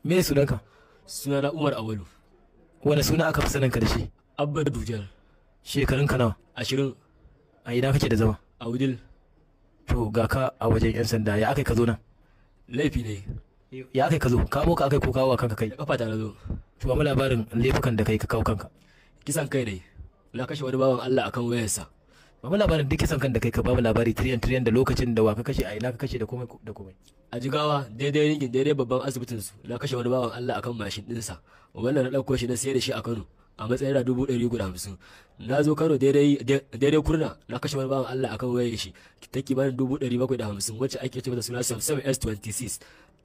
Me sunanka? Sunana Umar Awalu. Wane suna aka fi saninka da shi? Abba Dujar. Shekarunka nawa? 20. A ina kake da zama? A Wudil. To ga ka a wajen 'yan sanda, ya aka ka zo nan? Laifi ne. Ya aka ka zo? Kamo ka aka ko kawo kanka kai? Da kafa ta na zo. To ba mu labarin laifukan da kai ka kawo kanka. Kisan kai ne. Na kashe wani bawan Allah akan wayarsa. Ba mu labarin duk kisan kan da kai ka ba mu labari tiriyan tiriyan da lokacin da wa ka kashe, a ina ka kashe, da komai da komai. A Jigawa, daidai ringin, daidai babban asibitin su, na kashe wani bawan Allah akan mashin ɗinsa. Wannan na ɗauko shi na sayar da shi a Kano a matsayin naira 350,000. Na zo Kano daidai Kurna, na kashe wani bawan Allah akan wayar shi ta kimanin 750,000, wacce ake ce mata suna Samsung S26.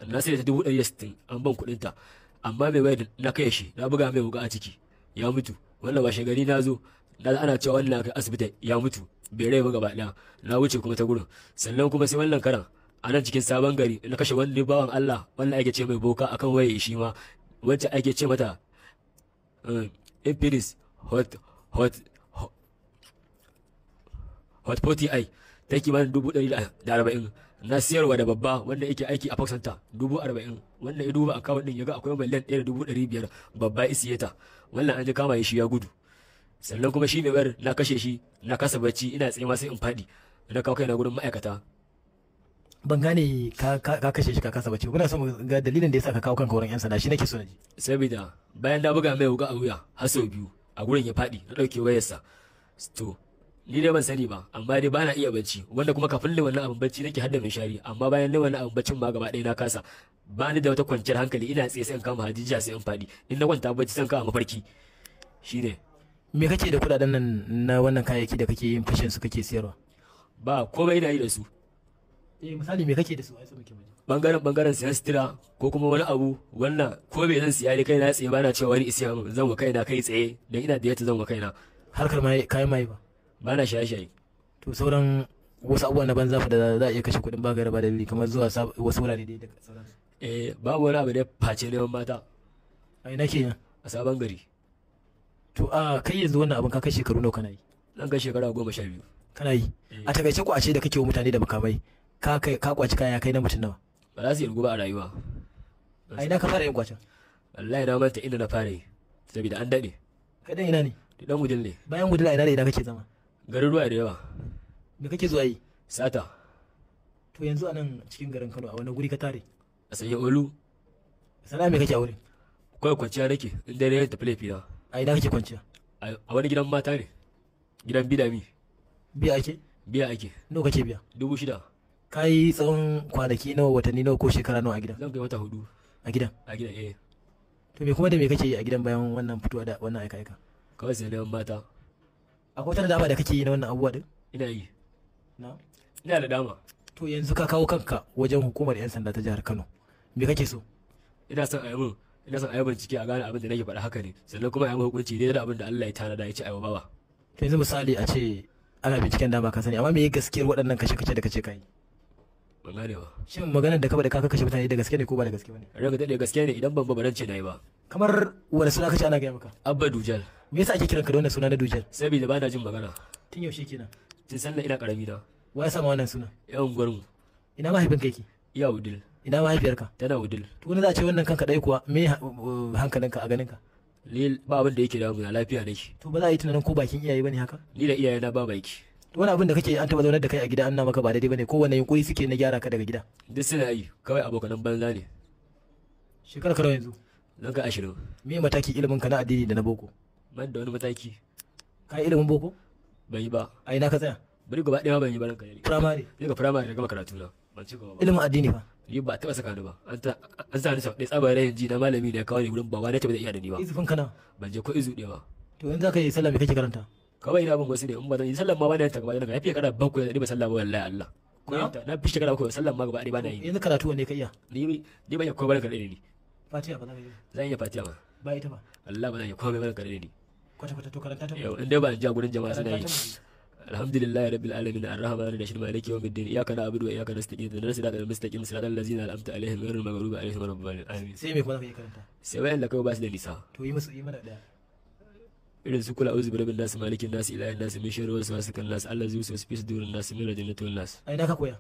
Na sayar da ta 160,000, an ban kuɗin ta. Amma mai wayar na kai shi na buga mai wuƙa a ciki ya mutu. Wannan washe gari na zo na ana cewa wannan kai asibiti ya mutu, bai rai ba gaba ɗaya. Na wuce kuma ta gurin. Sannan kuma sai wannan karan a nan cikin sabon gari na kashe wani bawan Allah wannan ake ce mai boka akan waye shi ma, wacce ake ce mata Infinix Hot Hot Hot 40i ta kimanin 140,000. Na siyarwa da babba wanda yake aiki a Park Center 40,000. Wanda ya duba akawun din ya ga akwai 1,500,000, babba ya siye ta. Wannan an ji kama shi ya gudu. Sannan kuma shi mai wayar na kashe shi, na kasa bacci, ina tsaye ma sai in faɗi. Na kawo kaina gurin ma'aikata. Ban gane ka kashe shi ka kasa bacci. Muna son mu ga dalilin da yasa ka kawo kanka wurin 'yan sanda, shi nake so na ji. Saboda bayan na buga mai wuƙa a wuya har sau 2 a gurin ya faɗi, na ɗauke wayarsa. To ni dai ban sani ba, amma dai bana iya bacci, wanda kuma kafin ni wannan abin bacci nake hadda mai shari, amma bayan ni wannan abin baccin ma gaba ɗaya na kasa. Ba ni da wata kwanciyar hankali, ina tsaye sai in kama hajjiya sai in faɗi. In na kwanta bacci sai in kama mafarki. Shine. Me kake da kuɗaɗen nan na wannan kayayyaki da kake yin fashin su kake siyarwa? Ba komai ina yi da su. Eh, misali me kake da su? Ai so muke mu ji. Bangaren siyan sutura ko kuma wani abu, wannan ko me zan siya dai kai na tsaye bana cewa wani isiya min, zan wa kaina kai tsaye dan ina da yadda zan wa kaina. Harkar mai kayan maye ba? Bana shaye-shaye. To sauran wasu abubuwa na banza fa da za a iya kashe kuɗin ba gaira ba dalili, kamar zuwa wasu wurare dai da sauransu. Eh, babu wani abu da face neman mata. A ina kenan? A sabon gari. To a kai yanzu wannan abin ka kai shekaru nawa kana yi? Zan kai shekara 12. Kana yi? A takaice ko a ce da kake wa mutane da makamai, ka kai ka kwaci kaya kai na mutum nawa? Ba za su yi ba a rayuwa. A ina ka fara yin kwacin? Wallahi na manta inda na fara yi saboda an daɗe. Kai dan ina ne? Ni dan Wudil ne. Bayan Wudil a ina da ina kake zama? Garin ruwa da yawa. Me kake zuwa yi? Sata. To yanzu a nan cikin garin Kano a wani guri ka tare? A Sanya Olu. Sana'a me kake a wurin? Kawai kwanciya nake in dare ya tafi laifi na. A ina kake kwanciya? A wani gidan mata ne. Gidan bidami. Biya ake? Biya ake. Nawa kake biya? 6,000. Ka yi tsawon kwanaki nawa, watanni nawa ko shekara nawa a gidan? Zan kai wata 4. A gidan? A gidan, eh. To me kuma da me kake yi a gidan bayan wannan fitowa da wannan aika-aika? Kawai sai neman mata. Akwai wata dama da kake yi na wannan abubuwa din? Ina yi. Na? Ina da dama. To yanzu ka kawo kanka wajen hukumar 'yan sanda ta jihar Kano. Me kake so? Ina son a yi min, ina son a yi bincike a gane abin da nake faɗa haka ne, sannan kuma a yi min hukunci daidai da abin da Allah ya tanada ya ce a yi wa bawa. To yanzu misali a ce ana binciken dama ka sani, amma me gaskiyar waɗannan kashe-kashe da kace ka yi? Ban gane ba. Shin maganar da ka faɗi ka kashe mutane da gaske ne ko ba da gaske bane? Ranka daɗe, gaske ne, idan ban ba ban ce na yi ba. Kamar wani suna kace ana gaya maka? Abba Dujal. Me yasa ake kiranka da wannan suna na Dujal? Saboda ba na jin magana. Tun yaushe kenan? Tun sallah ina karami na. Wa ya sama wannan suna? Yan unguwarmu. Ina mahaifinka yake? Iya Wudil. Ina mahaifiyarka? Tana Wudil. To wani za a ce wannan kanka ɗaya kuwa me hankalinka a ganinka? Ni ba abin da yake damu na, lafiya nake. To ba za a yi tunanin ko bakin iyaye bane haka? Ni da iyayena ba baki. To wani abin da kake an taɓa zaunar da kai a gida an na maka ba daidai bane, ko wani yunkuri suke na gyara ka daga gida? Duk suna yi, kawai abokanan banza ne. Shekara ka nawa yanzu? Zan kai 20. Me mataki ilimin ka na addini da na boko? Ban da wani mataki. Ka yi ilimin boko? Ban yi ba. A ina ka tsaya? Bari gaba ɗaya ban yi ba ranka ne. Firamare. Daga firamare na gama karatu na. Ban ci gaba ba. Ilimin addini fa? Ni ba taɓa saka ni ba. An sa ni sau ɗaya tsabar rayin ji na malami da ya kawo ni gurin baba na ce ba zai iya da ni ba. Izufin ka nawa? Ban je ko izu ɗaya ba. To yanzu za ka yi sallah me kake karanta? Kawai ina bin wasu ne, in ba zan yi sallah ma ba na yin ta gaba ɗaya, na fi shekara 7 da ba sallah ba wallahi Allah. Ko yanta na fi shekara 7 sallah ma gaba ɗaya ba na yi. Yanzu karatu wanne ka iya? Ni ban iya komai ranka ɗaya ni. Fatiha ba za ka yi? Zan iya Fatiha ba. Ba ita ba. Allah ba zan iya komai ranka ɗaya ni. Kwata kwata to karanta ta. Yau in dai ba in ji a gurin jama'a suna yi. Alhamdulillahi rabbil alamin arrahmanir rahim maliki yawmiddin iyyaka na'budu wa iyyaka nasta'in ihdinas siratal mustaqim siratal ladzina an'amta alaihim ghayril maghdubi alaihim waladdallin. Amin. Sai me kuma za ka iya karanta? Sai wayan da kawai ba su da nisa. To yi musu, yi mana ɗaya. Irin su kula auzu birabbin nas malikin nas ilahin nas min sharri waswasil nas allazi yuwaswisu fi sudurin nas min al-jinnati wan nas. A ina ka koya?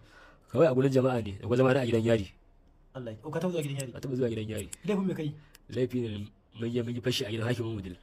Kawai a gurin jama'a ne, da kuma zama na a gidan yari. Allah ya, ka taɓa zuwa gidan yari? Na taɓa zuwa gidan yari. Laifin me kai? Laifi ne, mun je mun yi fashi a gidan hakimin Wudil.